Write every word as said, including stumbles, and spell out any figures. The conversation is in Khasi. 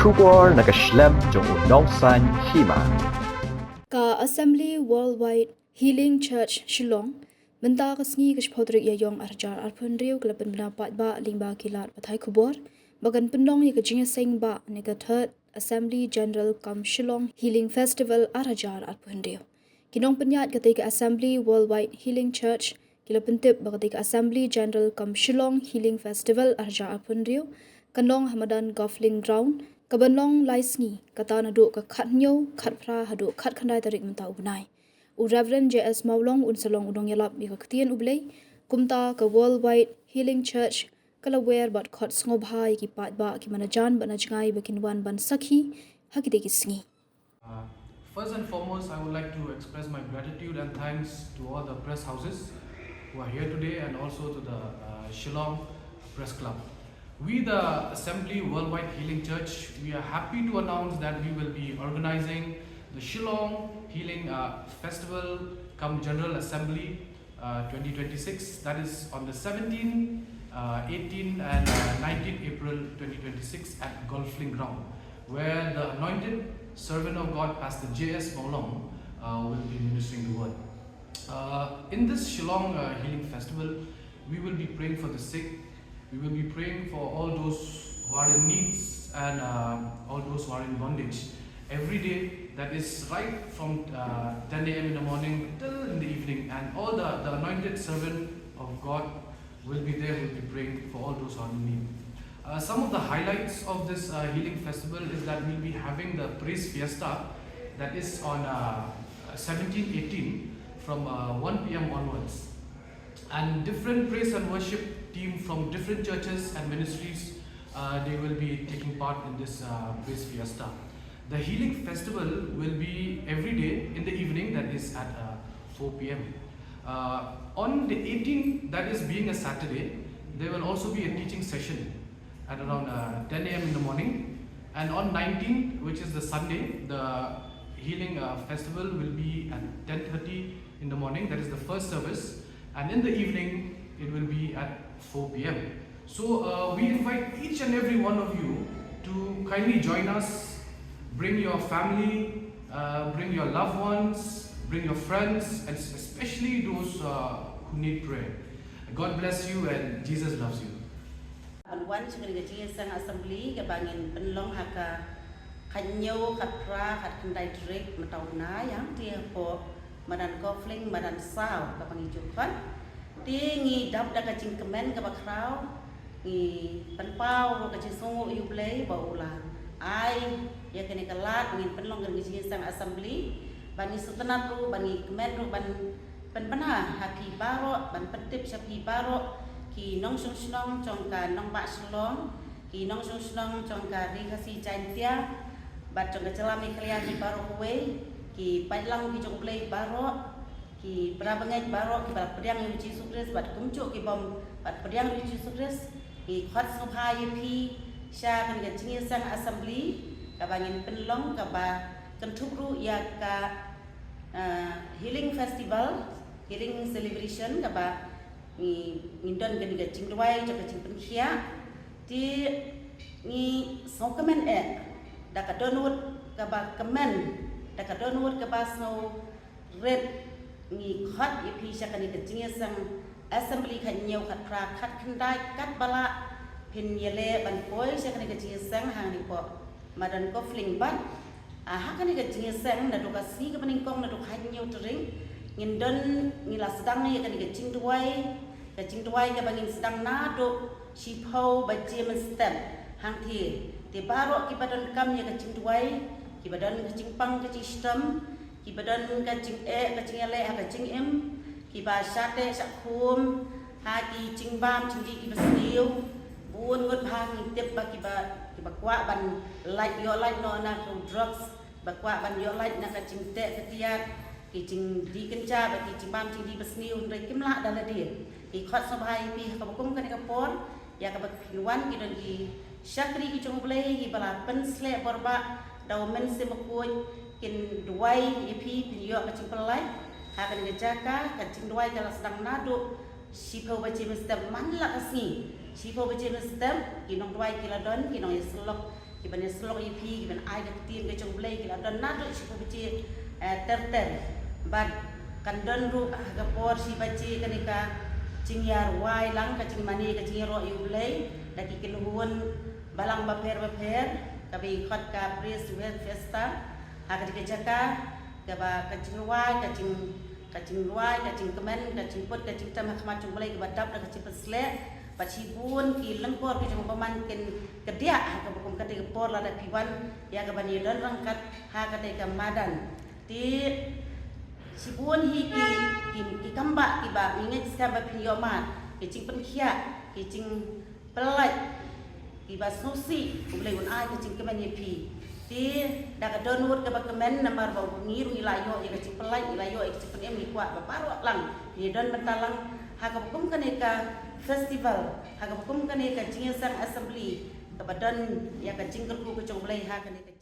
Khubor na ka shlem jong u nongsaiñ hima. Ka Assembly Worldwide Healing Church Shillong mynta ka sngi ka shiphew tarik Ïaïong arhajar arphew hynriew ka la pynbna paidbah lyngba ki lad pathai khubor ba kan pynlong ïa ka jingïaseng bah ne ka Third Assembly General cum Shillong Healing Festival arhajar arphew hynriew. Ki nongpynïaid katei ka Assembly Worldwide Healing Church ki la pyntip ba katei ka Assembly General cum Shillong Healing Festival arhajar arphew hynriew kan long ha madan Golf Link Ground, ka ban long lai sngi, kata naduh ka khathynñiew, khatphra haduh khatkhyndai tarik mynta u bnai. U Reverend J S Mawlong un sa long u nongïalap ïa ka ktien U Blei. Kumta ka Worldwide Healing Church ka la wer bad khot sngewbha ïa ki paidbah, ki manajan bad na jngai ba kin wan ban sakhi ha kitei ki sngi. Uh, first and foremost, I would like to express my gratitude and thanks to all the press houses who are here today and also to the uh, Shillong Press Club. We, the Assembly Worldwide Healing Church, we are happy to announce that we will be organizing the Shillong Healing uh, Festival cum General Assembly uh, twenty twenty-six, that is on the seventeenth, uh, eighteenth, and uh, nineteenth April twenty twenty-six at Golf Link Ground, where the anointed servant of God, Pastor J S Mawlong, uh, will be ministering the word. Uh, in this Shillong uh, Healing Festival, we will be praying for the sick, we will be praying for all those who are in needs and uh, all those who are in bondage. Every day, that is right from uh, ten a m in the morning till in the evening, and all the, the anointed servant of God will be there, will be praying for all those who are in need. Uh, some of the highlights of this uh, healing festival is that we'll be having the Praise Fiesta, that is on uh, seventeen eighteen from uh, one p m onwards. And different praise and worship team from different churches and ministries, uh, they will be taking part in this uh, Praise Fiesta. The Healing Festival will be every day in the evening, that is at uh, four p m. Uh, on the eighteenth, that is being a Saturday, there will also be a teaching session at around uh, ten a m in the morning. And on nineteenth, which is the Sunday, the Healing uh, Festival will be at ten thirty in the morning, that is the first service. And in the evening, it will be at four p m. So uh, we invite each and every one of you to kindly join us, bring your family, uh, bring your loved ones, bring your friends, and especially those uh, who need prayer. God bless you and Jesus loves you. Ban wan sha kane ka jingïaseng assembly kaba ngin pynlong ha ka khathynñiew, khatphra, khatkhyndai tarik mynta u bnai, ïa te hapoh madan Golf Link, madan saw kaba ngi ju khot. Te ngi dap da ka jingkmen kaba khraw, ngi pynpaw ruh ka jingsngewnguh ïa U Blei ba u la ai ïa kane ka lad ngin pynlong kane ka jingïaseng assembly. Ba ngi sngewtynnat ruh, ba ngi kmen ruh ban pynbna ha phi baroh, ban pyntip sha phi baroh, ki nongshong shnong jong ka nongbah Shillong, ki nongshong shnong jong ka Ri Khasi Jaiñtia bad jong ka jylla Meghalaya ki baroh kawei, ki paidlang ki jong U Blei baroh, ki para bangeit baroh kiba la pdiang ïa U Jisu Khrist bad kumjuh ki bym pat pdiang ïa U Jisu Khrist, ngi khot sngewbha ïa phi sha kane ka jingïaseng assembly kaba ngin pynlong, kaba kynthup ruh ïa ka uh, healing festival, healing celebration kaba ngi, ngin don kane ka jingduwai jong ka jingpynkhiah. Te ngi sngewkmen eh da ka dohnud kaba kmen, da ka dohnud kaba sngewrit, ngi khot ïa phi sha kane ka jingïaseng assembly khathynñiew, khatphra, khatkhyndai, katba lah phin ïaleh ban poi sha kane ka jingïaseng hangne hapoh madan Golf Link. Bad ah, ha kane ka jingïaseng naduh ka sngi kaba nyngkong naduh khathynñiew tarik ngin don, ngi la sdang ïa kane ka jingduwai, ka jingduwai kaba ngin sdang naduh shiphew baje mynstep. Hangthie te baroh kiba donkam ïa ka jingduwai, kiba don ka jingpang ka jingshitom, kiba don ka jingeh ka jingïaleh ha ka jingim, kiba shah teh shah khum ha ki jingbam jingdih kiba sniew. Bun ngut bha ngi tip ba kiba, kiba kwah ban lait, ïoh lait noh na ki drugs, ba kwah ban ïoh lait na ka jingteh ka tiat, ki jingdih kynja bad ki jingbam jingdih ba sniew, hynrei kim lah da lade. Ngi khot sngewbha ïa phi ha kaba kum kane ka por, ïa kaba phin wan ki don ki shakri ki jong U Blei kiba la pynsleh borbah da U Mynsiem Bakhuid, kin duwai ïa phi phin ïoh ka jingpyllait. Ha kane ka jaka ka jingduwai ka la sdang naduh shiphew baje mynstep man la ka sngi. Shiphew baje mynstep ki nongduwai ki la don, ki nongïasyllok Ki ban ïasyllok ïa phi, ki ban ai ka ktien ka jong U Blei, ki la don naduh shi baje, eh, ter ter. Bad kan don ruh ha ka por shi baje kane ka jingïarwai lang, ka jingmane, ka jingïaroh ïa U Blei da ki kynhun balang bapher bapher, kaba ngi khot ka Praise Worship Festival. Ha kane ka jaka kaba ka jingrwai, ka jing ka jingrwai, ka jingkmen, ka jingput, ka jingtem ha khmat jong U Blei kaba dap da ka jingpynshlur. Bad shibun ki lyngkor ki jong u bymman kin kdiah ha kaba kum kata ka por lada phi wan ïa kaban ïadon ryngkat ha kata ka madan. Te shibun hi ki, ki, ki kambah kiba ngi ngeit skhem ba phin ïohmad, ki jingpynkhiah, ki jingpyllait, kiba sngewsih U Blei un ai ka jingkmen ïa phi. Te da ka dohnud kaba kmen namar ba ngi ruh ngi la ïoh ïa ka jingpyllait, ngi la ïoh ïa ka jingpynim, ngi kwah ba baroh lang ngi don bynta lang ha kaba kum kane ka festival, ha kaba kum kane ka jingïaseng assembly kaba don ïa ka jingkyrkhu ka jong U Blei ha kane ka